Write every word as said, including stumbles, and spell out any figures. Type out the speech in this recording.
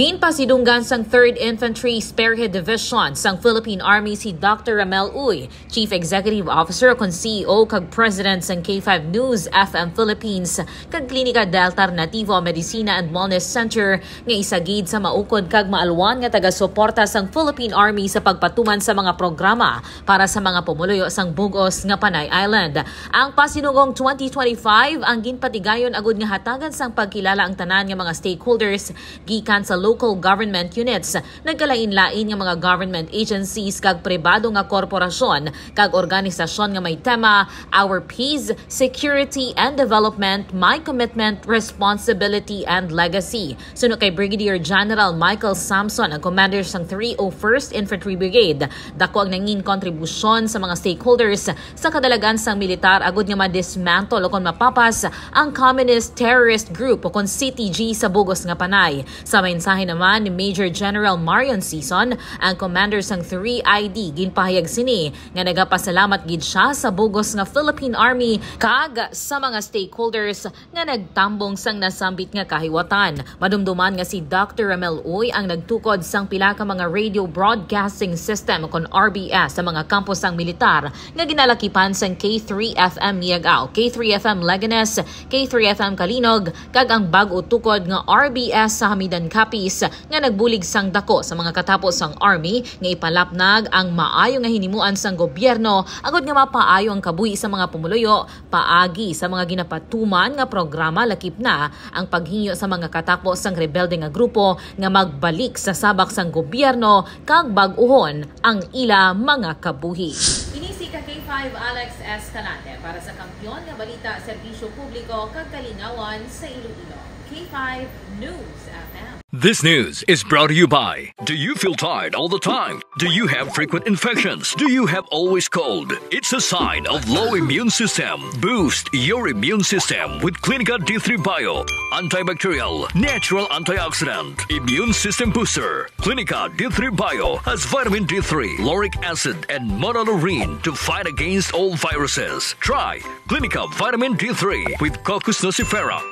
Ginpasidunggan sang Third Infantry Spearhead Division sang Philippine Army si Doctor Ramel Uy, Chief Executive Officer kon C E O kag President sang K five News F M Philippines kag Klinika de Alternativo Medicina and Wellness Center, nga isa gid sa maukod kag maalwan nga taga-suporta sang Philippine Army sa pagpatuman sa mga programa para sa mga pumuluyo sang bug-os nga Panay Island. Ang Pasidungong twenty twenty-five ang ginpatigayon agud nga hatagan sang pagkilala ang tanan nga mga stakeholders, gikan sa local government units, nagkalain-lain nga mga government agencies kag pribado nga korporasyon kag organisasyon nga may tema Our Peace, Security, and Development, My Commitment, Responsibility, and Legacy. Suno kay Brigadier General Michael Samson, ang commander sang three oh first Infantry Brigade, dako ang nangin kontribusyon sa mga stakeholders sa kadalagan sang militar agud nga ma-dismantle o kon mapapas ang Communist Terrorist Group o kon C T G sa bug-os nga Panay. Sa mensahe naman ni Major General Marion Sison, ang commander sang three I D, ginpahayag sini nga nagapasalamat gid siya sa bug-os nga Philippine Army kag sa mga stakeholders nga nagtambong sang nasambit nga kahiwatan. Madumduman nga si Doctor Ramel Uy ang nagtukod sang pila ka mga radio broadcasting system kon R B S sa mga kampo sang militar nga ginalakipan sang K three F M Miagao, K three F M Leganes, K three F M Calinog, kag ang bag-o tukod nga R B S sa Hamidan, Capiz, nga nagbulig sang dako sa mga katapo sang Army nga ipalapnag ang maayo nga hinimuan sang gobyerno agud nga mapaayo ang kabuhi sa mga pumuluyo paagi sa mga ginapatuman nga programa, lakip na ang paghingyo sa mga katapo sang rebelde nga grupo nga magbalik sa sabak sang gobyerno kag bag-uhon ang ila mga kabuhi. Ini si ka K five Alex Escalante para sa Kampiyon nga Balita, Serbisyo Publiko kag Kalingawan sa Iloilo. K five News F M. This news is brought to you by. Do you feel tired all the time? Do you have frequent infections? Do you have always cold? It's a sign of low immune system. Boost your immune system with Clinica D three Bio. Antibacterial, natural antioxidant, immune system booster. Clinica D three Bio has vitamin D three, lauric acid, and monolaurin to fight against all viruses. Try Clinica Vitamin D three with Cocos nucifera.